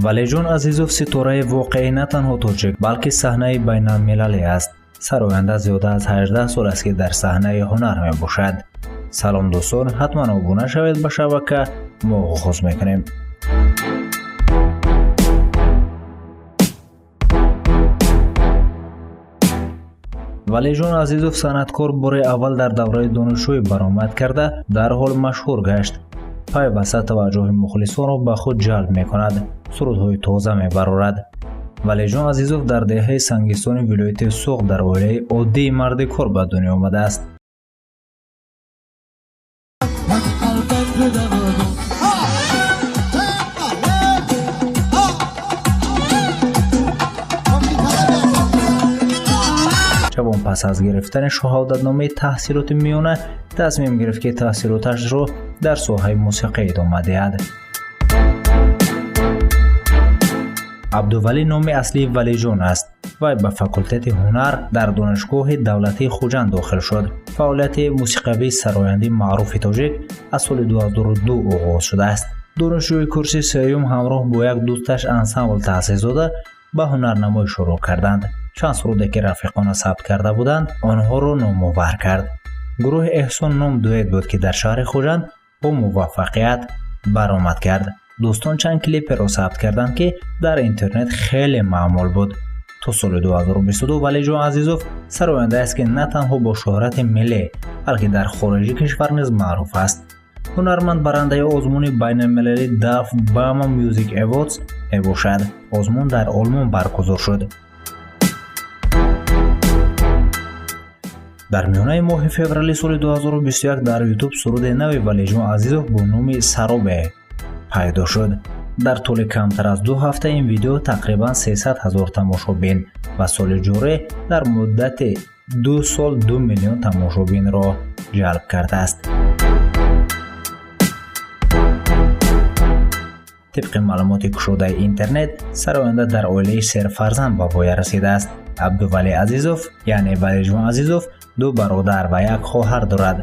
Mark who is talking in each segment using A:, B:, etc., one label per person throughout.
A: Валиҷон Азизов ситораи воқеӣ на танҳо тоҷик, балки саҳнаи байналмилалӣ аст. Сароянда зиёда аз 18 сол аст, ки дар саҳнаи ҳунар мебошад. Салом, дӯстон, ҳатман обуна шавед ба шабака. Мо оғоз мекунем. Валиҷон Азизов санъаткор бори аввал дар давраи донишҷӯӣ баромад карда, дарҳол машҳур гашт. Пайваста таваҷҷӯҳи мухлисонро ба худ ҷалб мекунад, сурудҳои тоза мебарорад. Валиҷон Азизов дар деҳаи Сангистони вилояти Суғд дар оилаи оддии мардикор ба дунё омадааст. Ҷавон пас аз гирифтани шаҳодатномаи таҳсилоти миёна тасмим гирифт, ки таҳсилоташро дар соҳаи мусиқӣ идома диҳад. Абдувалӣ номи аслии Валиҷон аст. Вай ба факултети ҳунар дар Донишгоҳи давлатии Хуҷанд дохил шуд. Фаъолияти мусиқавии сарояндаи маъруфи тоҷик аз соли 2002 оғоз шудааст. Донишҷӯи курси сеюм ҳамроҳ бо як дӯсташ ансамбл таъсис дода, ба ҳунарнамоӣ шурӯъ карданд. Чанд суруде, ки рафиқона сабт карда буданд, онҳоро номовар кард. Гурӯҳи Эҳсон ном дуэт буд, ки дар шаҳри Хуҷанд бо муваффақият баромад кард. Дӯстон чанд клиперо сабт карданд, ки дар интернет хеле маъмул буд. То соли 2022 Валиҷон Азизов сарояндааст, ки на танҳо бо шӯҳрати миллӣ, балки дар хориҷи кишвар низ маъруф аст. Ҳунарманд барандаи озмуни байналмилалии DAF BAMA Music Awards мебошад. Озмун дар Олмон баргузор шуд. Дар миёнаи моҳи феврали соли 2021 дар Ютуб суруди нави Валиҷон Азизов бо номи «Саробе» пайдо шуд. Дар тӯли камтар аз 2 ҳафта ин видео тақрибан 300 ҳазор тамошобин ва соли ҷорӣ дар муддати 2 сол 2 миллион тамошобинро ҷалб кардааст. Тибқи маълумоти кушодаи интернет, сароянда дар оилаи серфарзанд ба воя расидааст. Абдувалӣ Азизов, яъне Валиҷон Азизов, ду бародар ва як хоҳар дорад.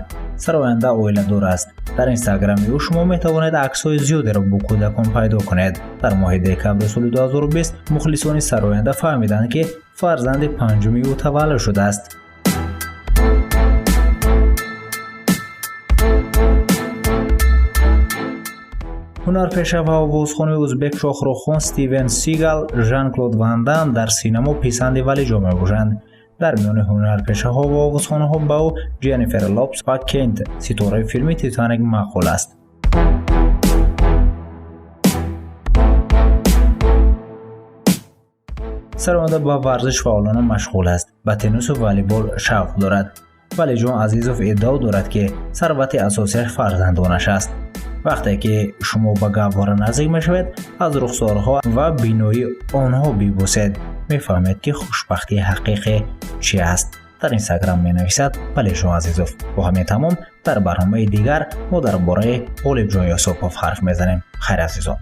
A: Сароянда оиладор аст. Дар инстаграми ӯ шумо метавонед аксҳои зиёдеро бо кӯдакон пайдо кунед. Дар моҳи декабри соли 2020 мухлисони сароянда фаҳмиданд, ки фарзанди панҷуми ӯ таваллуд шудааст. Ҳунарпеша ва овозхони ӯзбек Шохруххон, Стивен Сигал, Жан-Клод Ван Дам дар синамо писанди Валиҷон мебошанд. Дар миёни ҳунарпешаҳо ва овозхонҳо ба ӯ Ҷеннифер Лопес ва Кент, ситораи филми «Титаник», маъқул аст. Сароянда ба варзиш фаъолона машғул аст, ба теннису волейбол шавқ дорад. Валиҷон Азизов иддао дорад, ки сарвати асосияш фарзандонаш аст. Вақте ки шумо ба гаҳвора наздик мешавед, аз рухсорҳо ва бинои онҳо бибӯсед, мефаҳмед, ки хушбахтии ҳақиқӣ чи аст, дар Инстаграм менависад Валиҷон Азизов. Бо ҳамин тамом. Дар барномаи дигар мо дар бораи Ғолибҷон Юсупов ҳарф мезанем. Хайр, азизон.